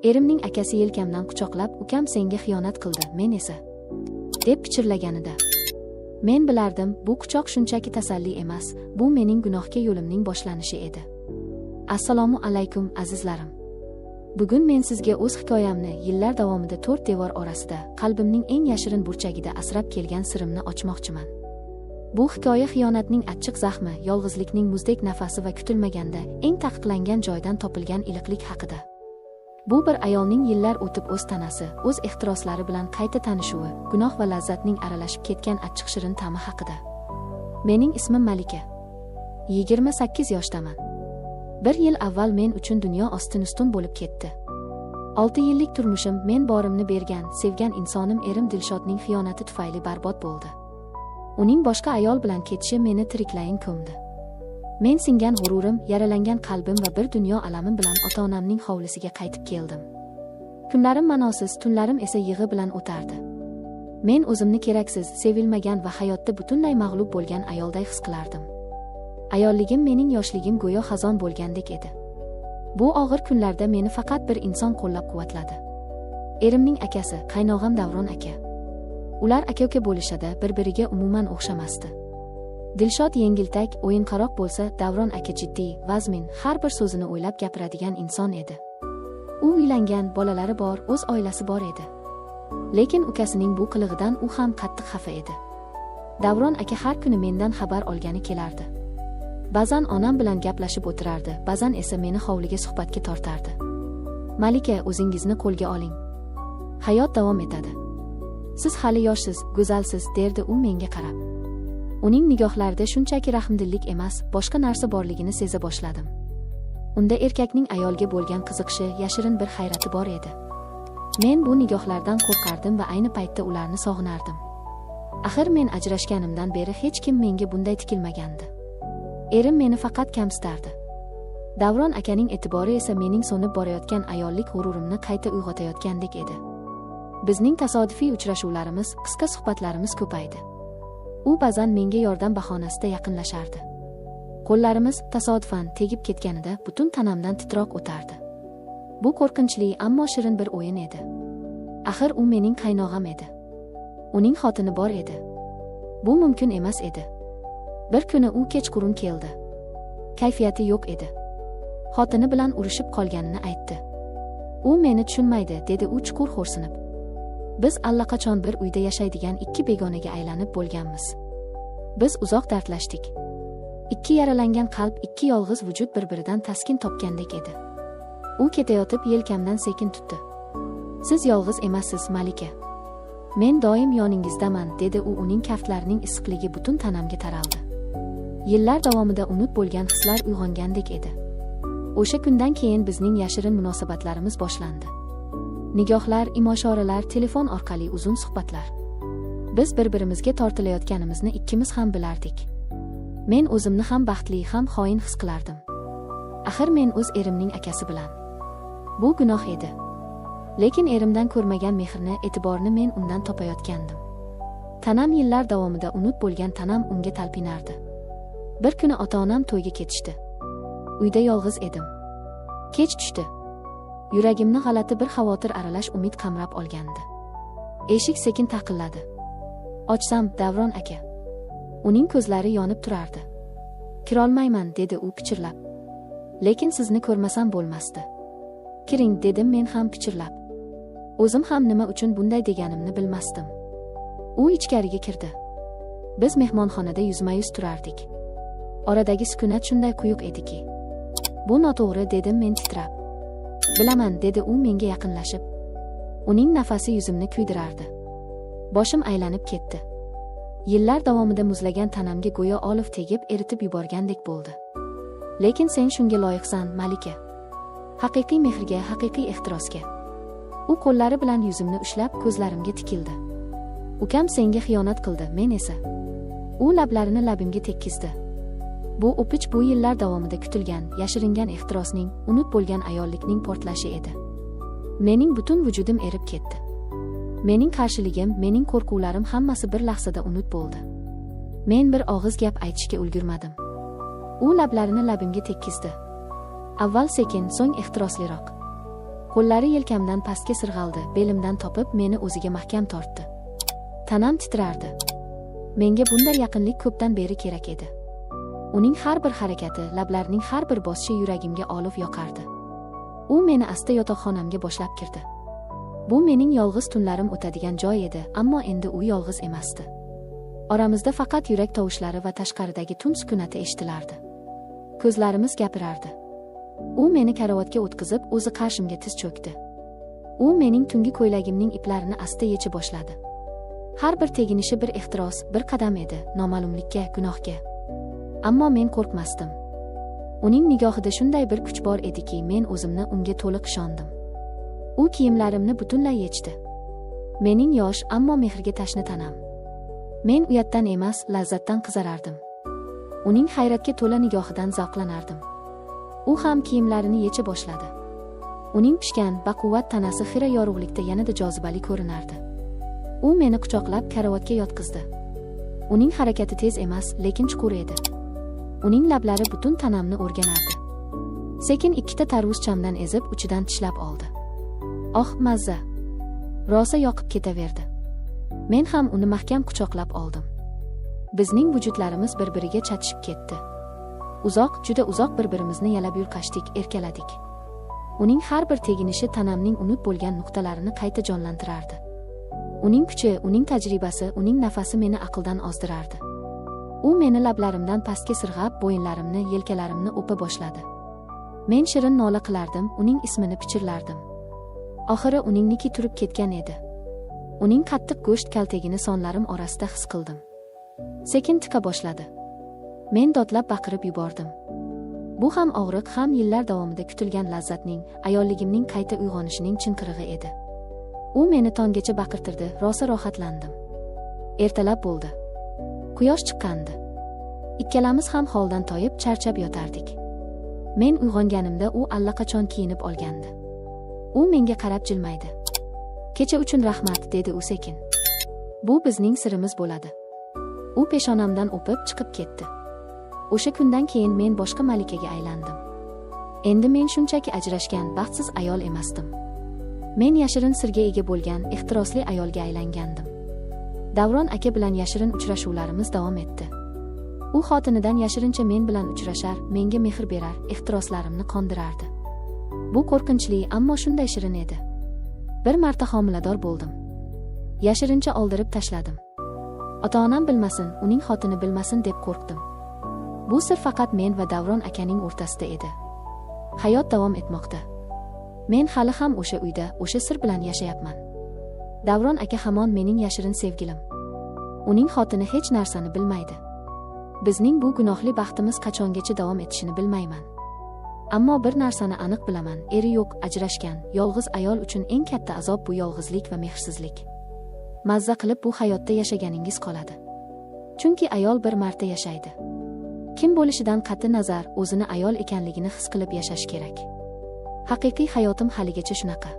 Erimning akasi yelkamdan quchoqlab, "Ukam senga xiyonat qildi, men esa..." deb pichirlaganida. Men bilardim, bu quchoq shunchaki tasalli emas, bu mening gunohga yo'limning boshlanishi edi. Assalomu alaykum, azizlarim. Bugun men sizga o'z hikoyamni, yillar davomida to'rt devor orasida, qalbimning eng yashirin burchagida asrab kelgan sirimni ochmoqchiman. Bu hikoya xiyonatning achchiq zahmi, yolg'izlikning muzdek nafasi va kutilmaganda eng taqiqlangan joydan topilgan iliqlik haqida. Bu bir ayolning yillar o'tib o'z tanasi, o'z ehtiroslari bilan qayta tanishuvi, gunoh va lazzatning aralashib ketgan achchiq shirin ta'mi haqida. Mening ismim Malika. 28 yoshdaman. Bir yil avval men uchun dunyo ostin-ustun bo'lib ketdi. 6 yillik turmushim men borimni bergan, sevgan insonim erim Dilshodning xiyonati tufayli barbod bo'ldi. Uning boshqa ayol bilan ketishi meni tiriklayin ko'mdi. Men singan g'ururim, yaralangan qalbim va bir dunyo alamim bilan ota-onamning hovlisiga qaytib keldim. Kunlarim ma'nosiz, tunlarim esa yig'i bilan o'tardi. Men o'zimni keraksiz, sevilmagan va hayotda butunlay mag'lub bo'lgan ayolday his qilardim. Ayolligim, mening yoshligim go'yo xazon bo'lgandek edi. Bu og'ir kunlarda meni faqat bir inson qo'llab-quvvatladi. Erimning akasi, qaynog'am Davron aka. Ular aka-uka bo'lishada bir-biriga umuman o'xshamasdi. Dilshod yengiltak, o'yinqaroq bo'lsa, Davron aka jiddiy, vazmin, har bir so'zini o'ylab gapiradigan inson edi. U uylangan, bolalari bor, o'z oilasi bor edi. Lekin ukasining bu qilig'idan u ham qattiq xafa edi. Davron aka har kuni mendan xabar olgani kelardi. Ba'zan onam bilan gaplashib o'tirardi, ba'zan esa meni hovliga suhbatga tortardi. "Malika, o'zingizni qo'lga oling. Hayot davom etadi. Siz hali yoshsiz, go'zalsiz", derdi u menga qarab. Uning nigohlarida shunchaki rahmdillik emas, boshqa narsa borligini seza boshladim. Unda erkakning ayolga bo'lgan qiziqishi, yashirin bir hayrati bor edi. Men bu nigohlardan qo'rqardim va ayni paytda ularni sog'inardim. Axir men ajrashganimdan beri hech kim menga bunday tikilmagandi. Erim meni faqat kamsitardi. Davron akaning e'tibori esa mening so'nib borayotgan ayollik g'ururimni qayta uyg'otayotgandek edi. Bizning tasodifiy uchrashuvlarimiz, qisqa suhbatlarimiz ko'paydi. U ba'zan menga yordam bahonasida yaqinlashardi. Qo'llarimiz tasodifan tegib ketganida butun tanamdan titroq o'tardi. Bu qo'rqinchli, ammo shirin bir o'yin edi. Axir u mening qaynog'am edi. Uning xotini bor edi. Bu mumkin emas edi. Bir kuni u kechqurun keldi. Kayfiyati yo'q edi. Xotini bilan urushib qolganini aytdi. "U meni tushunmaydi", dedi u chuqur xo'rsinib. Biz allaqachon bir uyda yashaydigan ikki begonaga aylanib bo'lganmiz. Biz uzoq dardlashdik. Ikki yaralangan qalb, ikki yolg'iz vujud bir-biridan taskin topgandek edi. U ketayotib yelkamdan sekin tutdi. "Siz yolg'iz emassiz, Malika. Men doim yoningizdaman", dedi u. Uning kaftlarining issiqligi butun tanamga taraldi. Yillar davomida unut bo'lgan hislar uyg'ongandek edi. O'sha kundan keyin bizning yashirin munosabatlarimiz boshlandi. Nigohlar, imo-ishoralar, telefon orqali uzun suhbatlar. Biz bir-birimizga tortilayotganimizni ikkimiz ham bilardik. Men o'zimni ham baxtli, ham xoin his qilardim. Axir men o'z erimning akasi bilan. Bu gunoh edi. Lekin erimdan ko'rmagan mehrni, e'tiborni men undan topayotgandim. Tanam, yillar davomida unut bo'lgan tanam unga talpinardi. Bir kuni ota-onam to'yga ketishdi. Uyda yolg'iz edim. Kech tushdi. Yuragimni g'alati bir xavotir aralash umid qamrab olgandi. Eshik sekin taqilladi. Ochsam, Davron aka. Uning ko'zlari yonib turardi. "Kirolmayman", dedi u pichirlab. "Lekin sizni ko'rmasam bo'lmasdi." "Kiring", dedim men ham pichirlab. O'zim ham nima uchun bunday deganimni bilmasdim. U ichkariga kirdi. Biz mehmonxonada yuzma-yuz turardik. Oradagi sukunat shunday quyuq ediki. "Bu noto'g'ri", dedim men titrab. "Bilaman", dedi u menga yaqinlashib. Uning nafasi yuzimni kuydirardi. Boshim aylanib ketdi. Yillar davomida muzlagan tanamga go'yo olov tegib, eritib yuborgandek bo'ldi. "Lekin sen shunga loyiqsan, Malika. Haqiqiy mehrga, haqiqiy ehtirosga." U qo'llari bilan yuzimni ushlab, ko'zlarimga tikildi. "Ukam senga xiyonat qildi, men esa..." U lablarini labimga tekkizdi. Bu o'pich, bu yillar davomida kutilgan, yashiringan ehtirosning, unut bo'lgan ayollikning portlashi edi. Mening butun vujudim erib ketdi. Mening qarshiligim, mening qo'rquvlarim hammasi bir lahzada unut bo'ldi. Men bir og'iz gap aytishga ulgurmadim. U lablarini labimga tekkizdi. Avval sekin, so'ng ehtirosliroq. Qo'llari yelkamdan pastga sirg'aldi, belimdan topib, meni o'ziga mahkam tortdi. Tanam titrardi. Menga bunday yaqinlik ko'pdan beri kerak edi. Uning har bir harakati, lablarining har bir bosishi yuragimga olov yoqardi. U meni asta yotoqxonamga boshlab kirdi. Bu mening yolg'iz tunlarim o'tadigan joy edi, ammo endi u yolg'iz emasdi. Oramizda faqat yurak tovushlari va tashqaridagi tun sukunati eshitilardi. Ko'zlarimiz gapirardi. U meni karavotga o'tqizib, o'zi qarshimga tiz cho'kdi. U mening tungi ko'ylagimning iplarini asta yecha boshladi. Har bir teginishi bir ehtiros, bir qadam edi, noma'lumlikka, gunohga. Ammo men qo'rqmasdim. Uning nigohida shunday bir kuch bor ediki, men o'zimni unga to'liq ishondim. U kiyimlarimni butunlay yechdi. Mening yosh, ammo mehrga tashna tanam. Men uyatdan emas, lazzatdan qizarardim. Uning hayratga to'la nigohidan zavqlanardim. U ham kiyimlarini yecha boshladi. Uning pishgan, baquvvat tanasi xira yorug'likda yanada jozibali ko'rinardi. U meni quchoqlab karavotga yotqizdi. Uning harakati tez emas, lekin chuqur edi. Uning lablari butun tanamni o'rganardi. Sekin ikkita tarvuzchamdan ezib, uchidan tishlab oldi. Oh, mazza! Rosa yoqib ketaverdi. Men ham uni mahkam quchoqlab oldim. Bizning vujudlarimiz bir-biriga chatishib ketdi. Uzoq, juda uzoq bir-birimizni yalab yulqashdik, erkaladik. Uning har bir teginishi tanamning unut bo'lgan nuqtalarini qayta jonlantirardi. Uning kuchi, uning tajribasi, uning nafasi meni aqldan ozdirardi. U meni lablarimdan pastga sirg'ab, bo'yinlarimni, yelkalarimni o'pa boshladi. Men shirin nola qilardim, uning ismini pichirlardim. Oxiri uningniki turib ketgan edi. Uning qattiq go'sht kaltagini sonlarim orasida his qildim. Sekin tiqa boshladi. Men dodlab baqirib yubordim. Bu ham og'riq, ham yillar davomida kutilgan lazzatning, ayolligimning qayta uyg'onishining chinqirig'i edi. U meni tonggacha baqirtirdi, rosa rohatlandim. Ertalab bo'ldi. Quyosh chiqqandi. Ikkalamiz ham holdan toyib, charchab yotardik. Men uyg'onganimda u allaqachon kiyinib olgandi. U menga qarab jilmaydi. Kecha uchun rahmat, dedi u sekin. Bu bizning sirimiz bo'ladi. U peshonamdan o'pib chiqib ketdi. O'sha kundan keyin men boshqa malikaga aylandim. Endi men shunchaki ajrashgan, baxtsiz ayol emasdim. Men yashirin sirga ega bo'lgan, ehtirosli ayolga aylangandim. Davron aka bilan yashirin uchrashuvlarimiz davom etdi. U xotinidan yashirincha men bilan uchrashar, menga mehr berar, ehtiroslarimni qondirardi. Bu qo'rqinchli, ammo shunday shirin edi. Bir marta homilador bo'ldim. Yashirincha oldirib tashladim. Ota-onam bilmasin, uning xotini bilmasin deb qo'rqdim. Bu sir faqat men va Davron akaning o'rtasida edi. Hayot davom etmoqda. Men hali ham o'sha uyda, o'sha sir bilan yashayapman. Davron aka hamon mening yashirin sevgilim. Uning xotini hech narsani bilmaydi. Bizning bu gunohli baxtimiz qachongacha davom etishini bilmayman. Ammo bir narsani aniq bilaman, eri yo'q, ajrashgan, yolg'iz ayol uchun eng katta azob bu yolg'izlik va mehrsizlik. Mazza qilib bu hayotda yashaganingiz qoladi. Chunki ayol bir marta yashaydi. Kim bo'lishidan qat'i nazar, o'zini ayol ekanligini his qilib yashash kerak. Haqiqiy hayotim haligacha shunaqa.